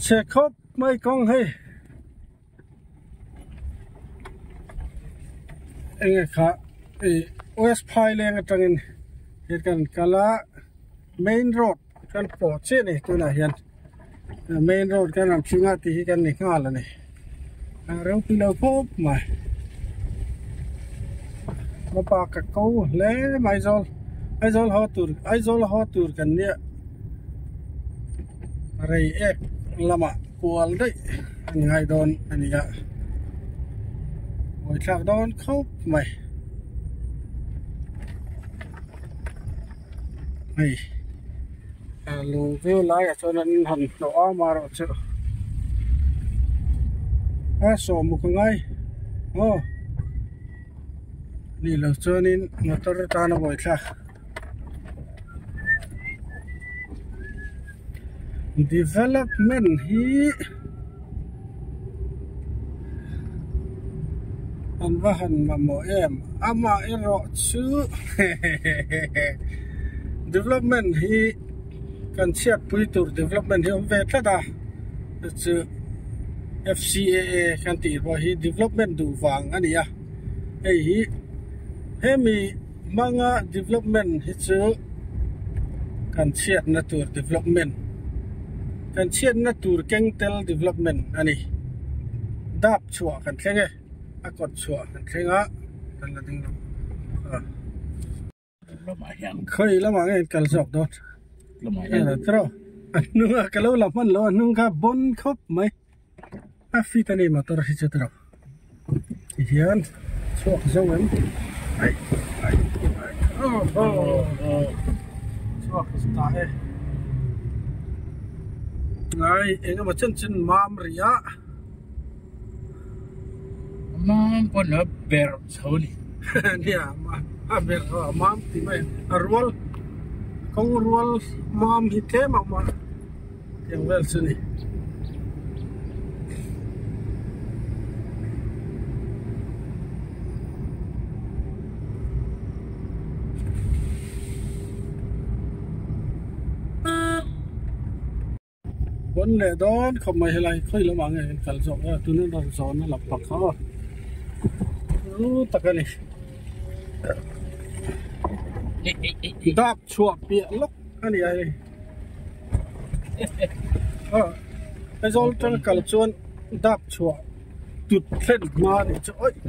Chhe khawp mai kawng hei enge kha ih west phaileng atangin he kan kal a main road kan pawh chiah a ni tunah hian main road kan rawn thleng a tih hi kan ni nghal a ni a ropui lo khawp mai hmapa ka ko hle mai Aizawl Aizawl haw tur Aizawl haw tur kan nia rei ek lamah kual daih an ngai dawn a ni a buaithlak dawn khawp mai hei lung viu laiah chuan an han hnawh a amaherawhchu a sawm uk a ngai aw nih loh chuanin motor tan a buaithlak. Development hi an va han mamawh em amah erawh chu development hi kan chhiatpui tur development hi a awm ve tlat a chu chu F_C_A_A kan tih pawh hi development duh vang a ni a hei hi hemi. Hmanga development hi chu kan chhiatna tur development kan chhiatna tur keng tel development a ni dap chhuah kan thleng e a kawt chhuah kan thleng a kan la ding lo a khawi lamah nge an kal zawk dawn a hnung a ka lo la hman lo a hnung kha bawn khawp mai. A fit a ni motor hi chu tiraw ti hian chhuak zo em ai ai ai aw aw chhuak ta e ngai eng emaw chen chen mam rih a mam pawn a ber chho a ni nia a ber a mam tih mai a rual kawng rual mam hi tlem a awm a. Tiang vel chu ni. Pawn leh dawn khawp mai helai khawi lamah nge kan kal zawk a tuna rawn zawn a lam pakha aw ru tak a ni dak chhuah piah lawk a ni a hei. Aizawl tang kal chuan dap chhuah tut thlen hma a nih chu awi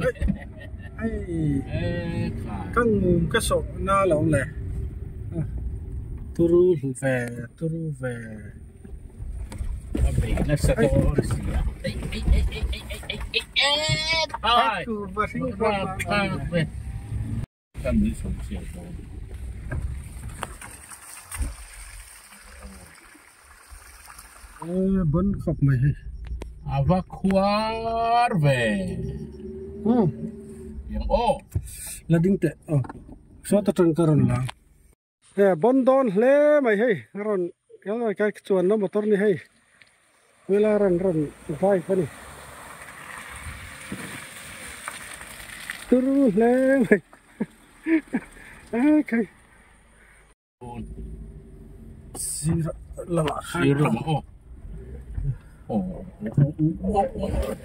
awi hei ka ngum ka sawh na lo le turu ve turu ve Kan nui chho chiah dawn. E bon khawp mai hei. A va khuar ve. Hmm. Yang aw. La ding teh. Aw. Saw ta tang ka rawn la. E bon dawn hle mai hei. A rawn kal kai chuan na motor ni hei. Hmela rawn rawn drive a ni. Turu hle mai. Ekhai. Sir lamah khan. Sir lamah aw.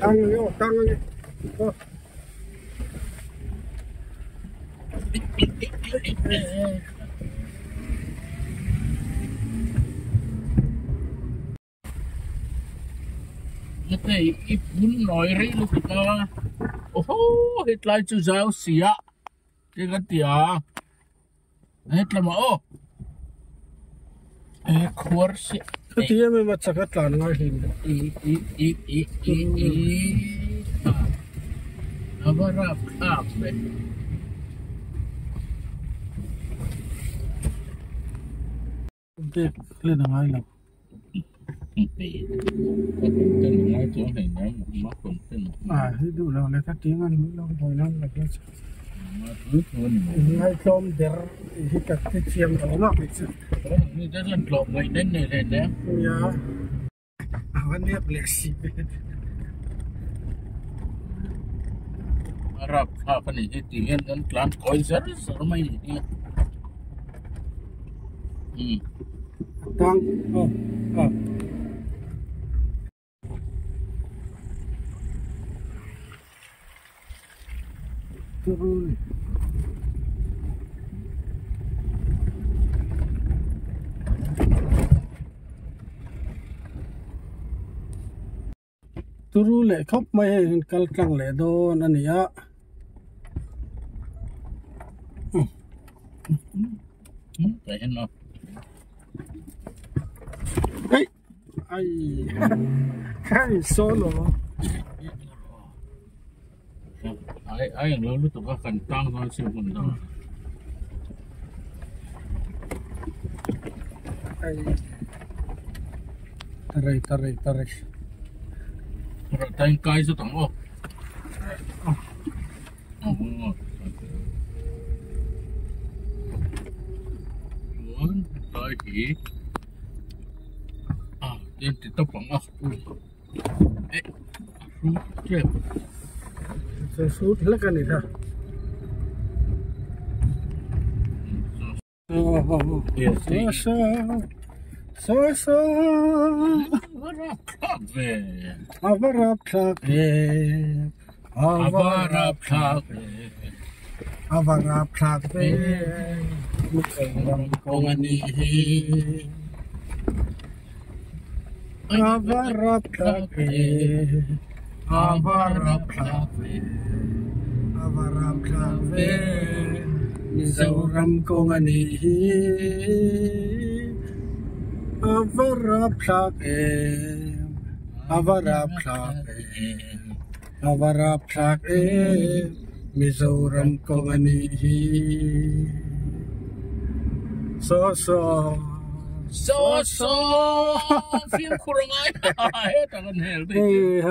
Tang ang aw, tang ang aw. Hei i phun nawi rei lutuk a awhaw hetlai chu zau si a te ka ti a hetlamah aw he khuar siah Heti em em a chak a tlan ngai hlin i i i i i i a va rap thlak ve. Bag len a ngai lo. A hi duh lo leh ka ting a ni lo hawi nan la chu. Inngaihtlawm der hi ka ti chiang lo mak ni chu. Nia a va nep leh si ve. A rapthlak a nih hi tih hian kan tlan kawi zar zar mai ni hi. Tang aw aw. Turu ni. Turu leh khawp mai hei in kal tlang leh dawn a ni a. Ei ai kai solo. Ai ai ang lo lutuk a kan tang dawn sin hmun dang. Ai tarai tarai tarai. Tain kai chu tang aw. Chuan tlai hi a tlem ti tawp ang a eh a hrut tep. Hrut hlek a ni kha. A va rapthlak ve, Mizoram kawng a nih hi. A va rapthlak em, a va rapthlak em, a va rapthlak em, Mizoram kawng a nih hi. Saw saw. Saw saw fimkhur a ngai hetah kan hel daih te.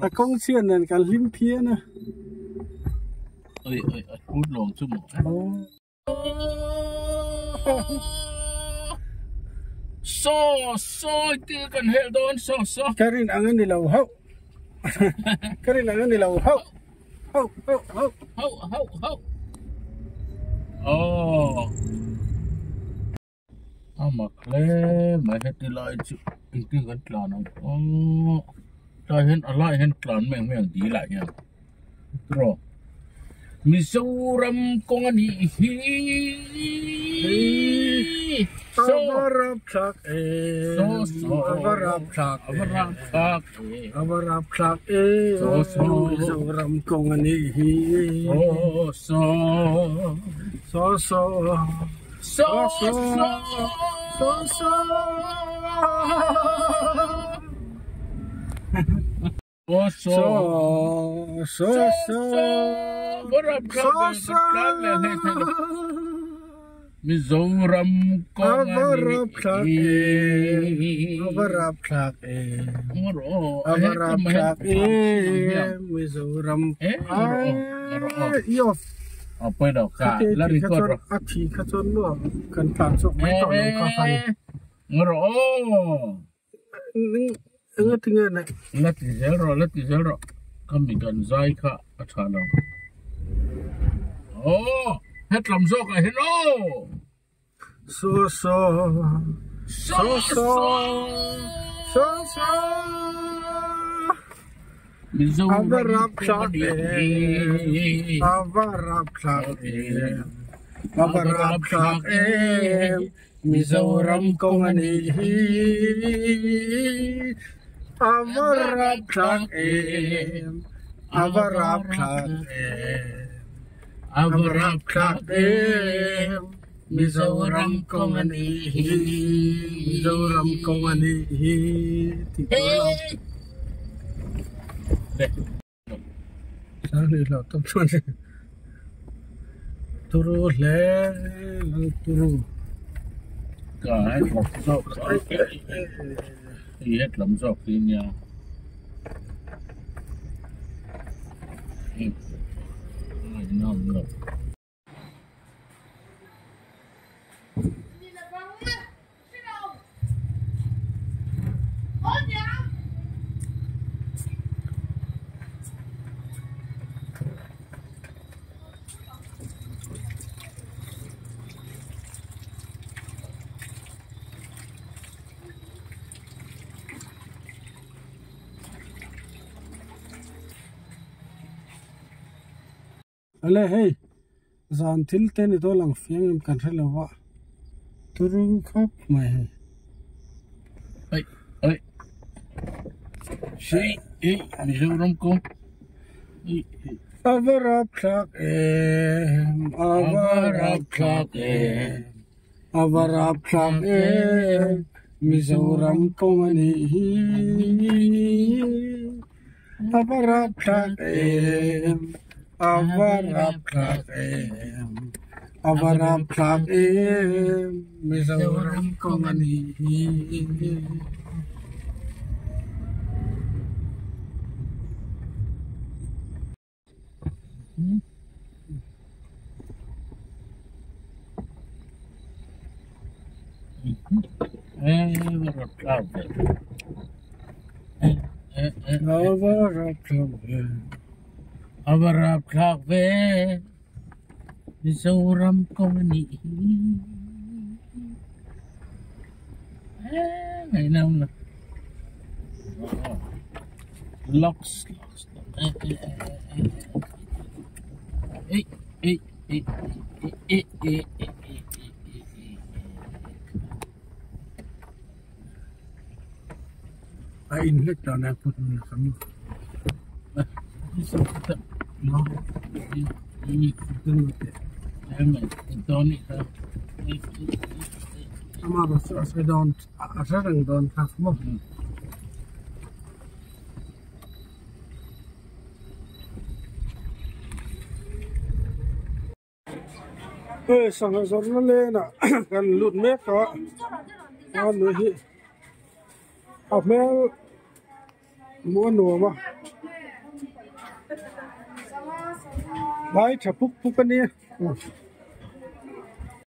A kawng chhiat nen kan hlim phian a. Oi oi a hrut lawng chu maw. Saw saw ti kan hel dawn saw saw. Ka rin ang a ni lo hauh. Ka rin ang a ni lo hauh. Hauh hauh hauh. Hauh hauh hauh. Oh. A mak hle mai heti lai chu engtin kan tlan ang aw tlai hian a laiah hian tlan mai ang mai ang dil ah hian tiraw Mizoram kawng a nih hi saw Mizoram kawng a nih hi saw saw. So so so so so so so so Mizoram kawng a ni a va rapthlak em a va rapthlak em Mizoram i off A pawi lo ka la record rawh. A thi kha chuan maw kan tlan chhuak mai tawh lo kha khan. Nga rawh aw. Enga ti nge nei. La ti zel rawh la ti zel rawh ka mi kan zai kha a tha lo. Aw hetlam zawk ah hian aw. So so so so so so A va rapthlak em A va rapthlak em A va rapthlak em Mizoram kawng a nih hi A va rapthlak em A va rapthlak em A va rapthlak em Mizoram kawng a nih hi Mizoram kawng a nih hi tih tur a lo. Sang hlauh tam chuan turu hle lal turu. Ka hetlam zawk hei hetlam zawk hi nia. Ngaihnawm lo. Ale hei zan thil te ni dawn ang fiang em kan hre lo va turu khawp mai hei. Ei ei sei ei Mizoram kawng ei ei. A va rapthlak em a va rapthlak em a va rapthlak em Mizoram kawng a nih hi. A va rapthlak em a va rapthlak em a va rapthlak em Mizoram kawng a nih hi. A va rapthlak ve Mizoram kawng a nih hi ngaihnawm lo locks A inhlek dan a put ni ka mi. Ama ba chu a sawi dawn a hre reng dawn kha maw. Hei sangha zawrhna lenah kan lut mek a a nuih hi a hmel hmuh a nuam a lai tha puk puk a nia.